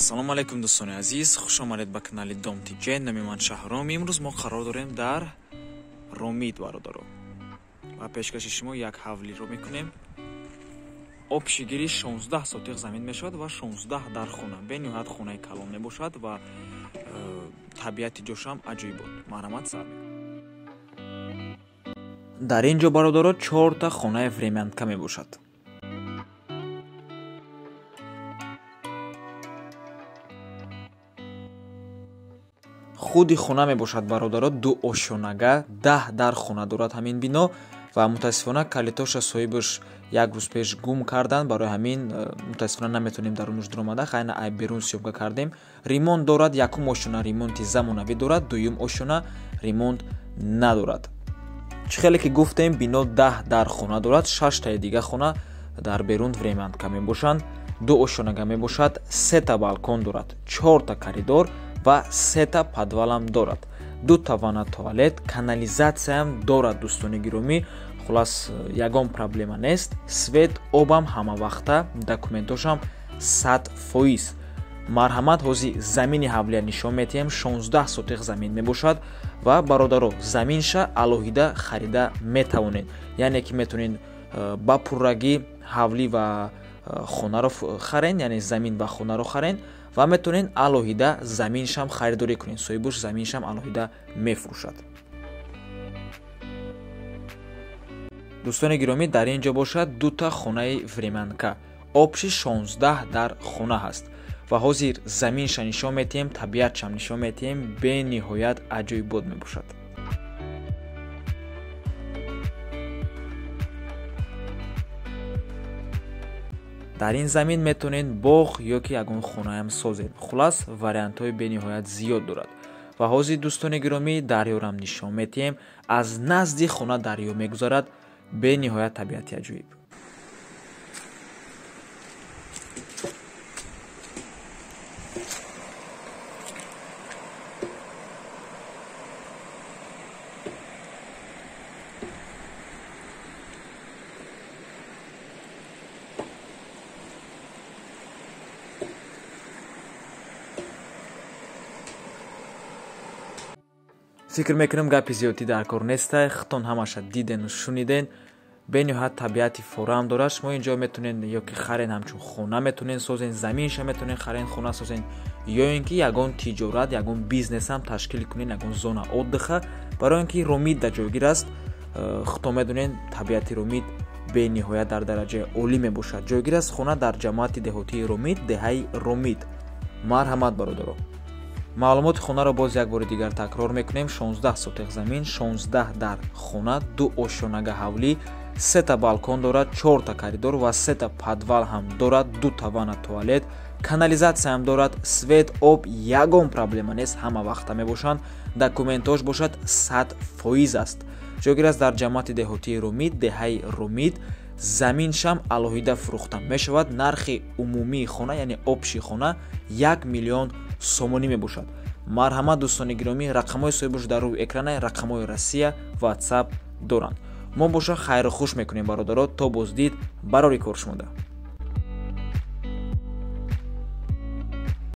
Ассалому алайкум дӯстони азиз, хуш омадед ба канали Дом ТЖ. Номи ман Шаҳром. Имрӯз мо қарор дорем дар Ромид, бародаро, ва пешкаши шумо як ҳавлиро мекунем. Обшигирӣ 16 сотиқ замин мешавад ва 16 дар хона. Бениҳоят хонаи калон мебошад ва табиати ҷошам аҷоибот. Марҳамат, сар мекунем. Дар ин ҷо, бародаро, 4та хонаи времянка мебошад. Худи хона мебошад, бародаро, 2 ошёнага, 10 дар хона дорад ҳамин бино ва мутаассифона калитоша соҳибаш як рӯз пеш гум карданд. Барои ҳамин мутаассифона наметавонем дарунаш дуромада, хайна ай берун съёмка кардем. Ремонт дорад, якум ошёна ремонти замонавӣ дорад, дуюм ошёна ремонт надорад. Чӣ хеле ки гуфтем, бино 10 дар хона дорад, 6таи дига хона дар берун времянка мебошанд, 2 ошёнага мебошад, 3та балкон дорад, 4та коридор ва 3та подвалам дорад, 2та ванна туалет, канализатсияам дорад. Дӯстони гиромӣ, хулас ягон проблема нест. Свет, обам ҳамавақта, документошам 100%. Марҳамат, ҳозир замини ҳавлия нишон метиҳем. 16 сотиқ замин мебошад ва, бародаро, заминша алоҳида харида метавонед, яъне ки метавонед ба пуррагӣ ҳавлӣ ва хонаро харен, яъне замин ва хонаро харен ва метавонед алоҳида заминшам харидорӣ кунед. Соҳибуш заминшам алоҳида мефурӯшад. Дӯстони гиромӣ, дар ин ҷо бошад 2та хонаи времянка, обши 16 дар хона ҳаст ва ҳозир заминша нишон метиҳем, табиатшам нишон метиҳем. Бениҳоят аҷоибот мебошад. Дар ин замин метавонед боғ ё ки ягон хонаам созед. Хулас, вариантҳои бениҳоят зиёд дорад. Ва ҳозир, дӯстони гиромӣ, дарёрам нишон метиҳем. Аз назди хона дарё мегузарад. Бениҳоят табиати аҷоиб. Фикр мекунам гапи зиёдӣ дар кор нестай, худтон ҳамаша дидену шуниден. Бениҳоят табиати форам дорад. Шумо инҷо метавонед ё ки харен ҳамчун хона метавонед созен, заминша метавонед харен хона созен, ё ин ки ягон тиҷорат, ягон бизнесам ташкил кунед, ягон зона отдыха. Барои ин ки Ромид дар ҷойгир аст, худтон медонед табиати Ромид бениҳоят дар дараҷаи олӣ мебошад. Ҷойгир аст хона дар ҷамоати деҳотии Ромид, деҳаи Ромид. Марҳамат, бародаро. Маълумоти хонаро боз як бори дигар такрор мекунем. 16 сотиқ замин, 16 дар хона, 2 ошёнага ҳавлӣ, 3та балкон дорад, 4та коридор ва 3та подвал ҳам дорад, 2та ванна туалет, канализатсияам дорад, свет, об ягон проблема нест, ҳама вақта мебошанд. Документош бошад 100% аст. Ҷойгир аст дар ҷамоати деҳотии Ромид, деҳаи Ромид. Заминшам алоҳида фурӯхта мешавад. Нархи умумии хона, яъне обши хона, 1 миллион сомонӣ мебошад. Марҳамат, дӯстони гиромӣ, рақамҳои соҳибуш дар рӯи экрана, рақамҳои Россия, WhatsApp доранд. Мо боша хайру хуш мекунем, бародаро, то боздид, барори кор шумода.